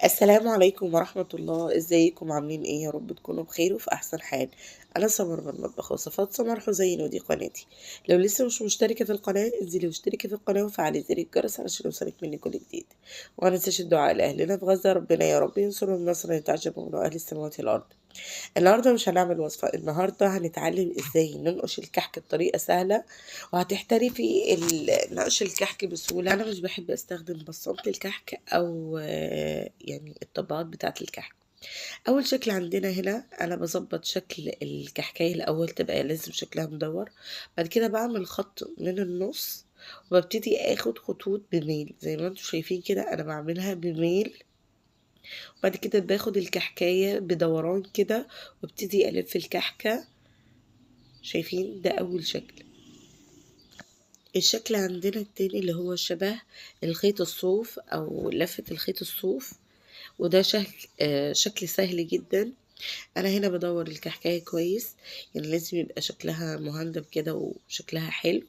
السلام عليكم ورحمة الله. ازيكم عاملين ايه؟ يا رب تكونوا بخير وفي احسن حال. انا سمر من مطبخ وصفات سمر حسين ودي قناتي. لو لسه مش مشتركة في القناة انزلي واشتركي في القناة وفعلي زر الجرس علشان يوصلك مني كل جديد. وما ننساش الدعاء لاهلنا في غزة، ربنا يا رب ينصرهم نصرا يتعجب منه اهل السماوات والارض. النهارده مش هنعمل وصفة، النهارده هنتعلم ازاي ننقش الكحك بطريقة سهلة وهتحترفي نقش الكحك بسهولة. انا مش بحب استخدم بصمة الكحك او يعني الطبقات بتاعة الكحك. اول شكل عندنا هنا انا بظبط شكل الكحكاية الاول، تبقى لازم شكلها مدور. بعد كده بعمل خط من النص وببتدي اخد خطوط بميل زي ما انتم شايفين كده، انا بعملها بميل. بعد كده باخد الكحكاية بدوران كده وابتدي الف الكحكة. شايفين؟ ده اول شكل. الشكل عندنا التاني اللي هو شبه الخيط الصوف او لفة الخيط الصوف، وده شكل سهل جدا. انا هنا بدور الكحكاية كويس، يعني لازم يبقى شكلها مهندم كده وشكلها حلو.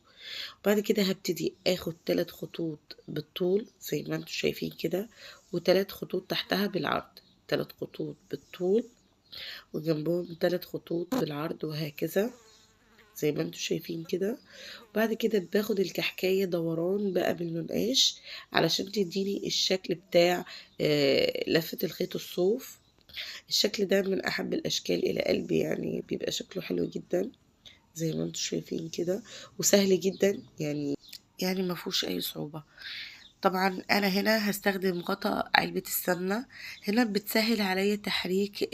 بعد كده هبتدي اخد 3 خطوط بالطول زي ما انتم شايفين كده، و3 خطوط تحتها بالعرض، 3 خطوط بالطول وجنبهم 3 خطوط بالعرض، وهكذا زي ما انتم شايفين كده. وبعد كده باخد الكحكاية دوران بقى بالمنقاش علشان تديني الشكل بتاع لفة الخيط الصوف. الشكل ده من احب الاشكال الى قلبي، يعني بيبقى شكله حلو جدا زي ما انتم شايفين كده، وسهل جدا، يعني ما فيهوش اي صعوبة. طبعا انا هنا هستخدم غطا علبة السمنة، هنا بتسهل عليا تحريك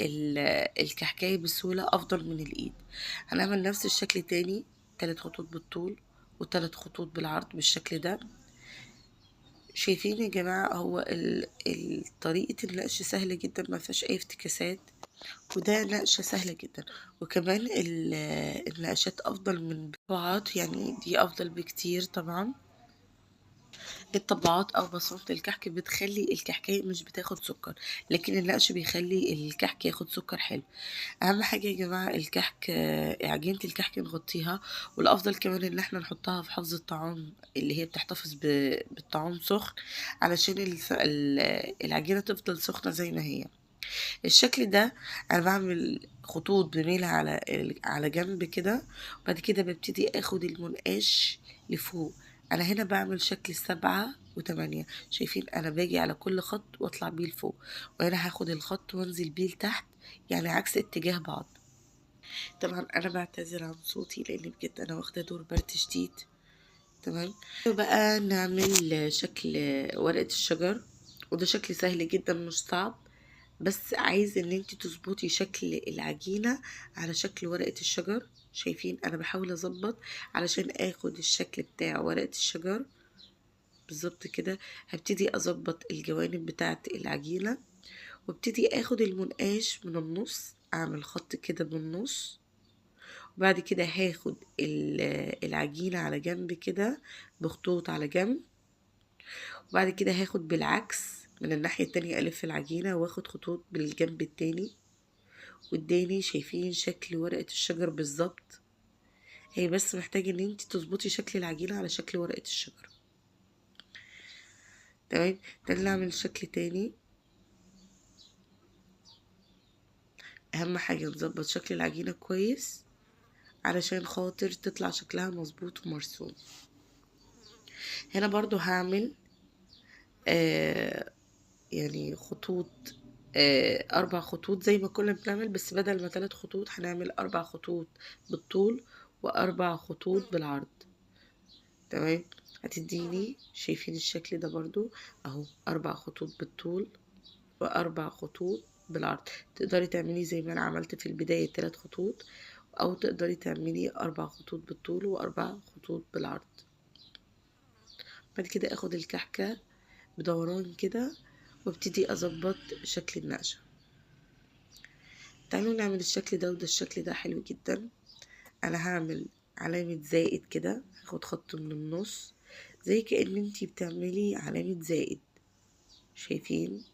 الكحكاية بسهولة افضل من الايد. هنعمل نفس الشكل تاني، 3 خطوط بالطول و3 خطوط بالعرض بالشكل ده. شايفين يا جماعة؟ هو طريقة النقش سهلة جدا، ما فيهاش اي افتكاسات، وده نقشة سهلة جدا. وكمان النقشات افضل من الطباعات، يعني دي افضل بكتير. طبعا الطباعات او بصمة الكحك بتخلي الكحكاية مش بتاخد سكر، لكن النقش بيخلي الكحك ياخد سكر حلو. اهم حاجة يا جماعة الكحك، عجينة الكحك نغطيها، والافضل كمان ان احنا نحطها في حفظ الطعام اللي هي بتحتفظ بالطعام سخن، علشان العجينة تفضل سخنة زي ما هي. الشكل ده انا بعمل خطوط بميل على جنب كده، وبعد كده ببتدي اخد المنقاش لفوق. انا هنا بعمل شكل 7 و8. شايفين؟ انا باجي على كل خط واطلع بيه لفوق، وهنا هاخد الخط وانزل بيه لتحت، يعني عكس اتجاه بعض. طبعا انا بعتذر عن صوتي لان بجد انا واخده دور برد شديد. تمام، بقى نعمل شكل ورقه الشجر، وده شكل سهل جدا مش صعب، بس عايز ان انت تظبطي شكل العجينة على شكل ورقة الشجر. شايفين؟ انا بحاول اظبط علشان اخد الشكل بتاع ورقة الشجر بالظبط كده. هبتدي اظبط الجوانب بتاعة العجينة، وابتدي اخد المنقاش من النص، اعمل خط كده بالنص، وبعد كده هاخد العجينة على جنب كده بخطوط على جنب، وبعد كده هاخد بالعكس من الناحية التانية ألف العجينة واخد خطوط بالجنب التاني. واداني شايفين شكل ورقة الشجر بالظبط. هي بس محتاجة ان انت تظبطي شكل العجينة على شكل ورقة الشجر. تمام، تعالي نعمل شكل تاني. اهم حاجة نظبط شكل العجينة كويس علشان خاطر تطلع شكلها مظبوط ومرسوم. هنا برضو هعمل يعني خطوط، 4 خطوط زي ما كنا بنعمل، بس بدل ما 3 خطوط هنعمل 4 خطوط بالطول و4 خطوط بالعرض. تمام، هتديني شايفين الشكل ده برضو اهو، 4 خطوط بالطول و4 خطوط بالعرض. تقدري تعملي زي ما انا عملت في البداية 3 خطوط، او تقدري تعملي 4 خطوط بالطول و4 خطوط بالعرض. بعد كده اخد الكحكة بدوران كده وابتدي اظبط شكل النقشة. تعالوا نعمل الشكل ده، وده الشكل ده حلو جدا. انا هعمل علامة زائد كده، هاخد خط من النص زي كأن انتي بتعملي علامة زائد. شايفين؟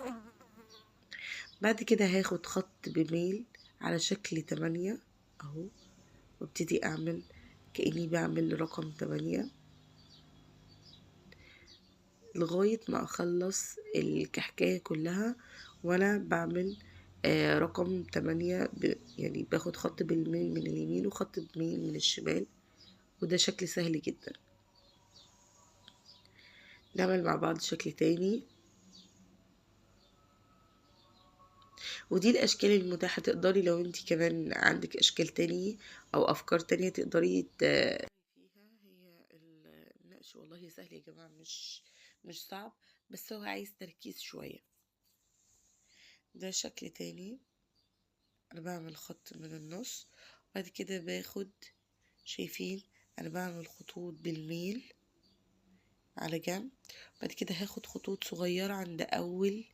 بعد كده هاخد خط بميل على شكل 8 اهو، وابتدي اعمل كأني بعمل رقم 8 لغاية ما اخلص الكحكاية كلها. وانا بعمل رقم 8، يعني باخد خط بالميل من اليمين وخط بميل من الشمال، وده شكل سهل جدا. نعمل مع بعض شكل تاني، ودي الاشكال المتاحة. تقدري لو انتي كمان عندك اشكال تاني او افكار تانية تقدري فيها. هي النقش والله سهل يا جماعة، مش صعب، بس هو عايز تركيز شوية. ده شكل تاني، انا بعمل خط من النص وبعد كده باخد، شايفين انا بعمل خطوط بالميل على جنب، بعد كده هاخد خطوط صغيرة عند اول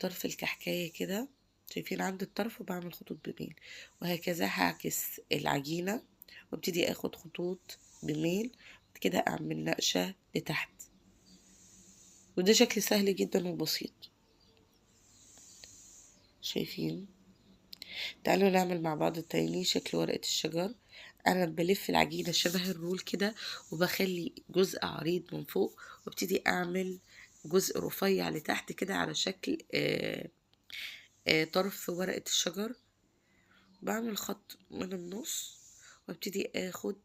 طرف الكحكاية كده، شايفين عند الطرف، وبعمل خطوط بميل، وهكذا. هعكس العجينة وابتدي اخد خطوط بميل، بعد كده اعمل نقشة لتحت. وده شكل سهل جدا وبسيط، شايفين. تعالوا نعمل مع بعض التاني شكل ورقة الشجر. انا بلف العجينة شبه الرول كده، وبخلي جزء عريض من فوق، وابتدي اعمل جزء رفيع لتحت كده على شكل طرف ورقة الشجر. بعمل خط من النص وابتدي اخد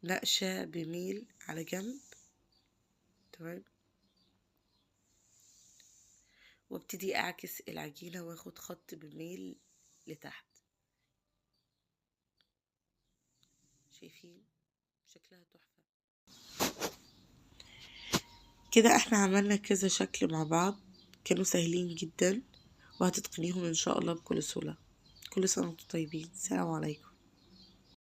نقشة بميل على جنب، تمام، وابتدي اعكس العجينة واخد خط بميل لتحت. شايفين شكلها تحفة كده. احنا عملنا كذا شكل مع بعض، كانوا سهلين جدا وهتتقنيهم ان شاء الله بكل سهولة. كل سنة وانتم طيبين. السلام عليكم.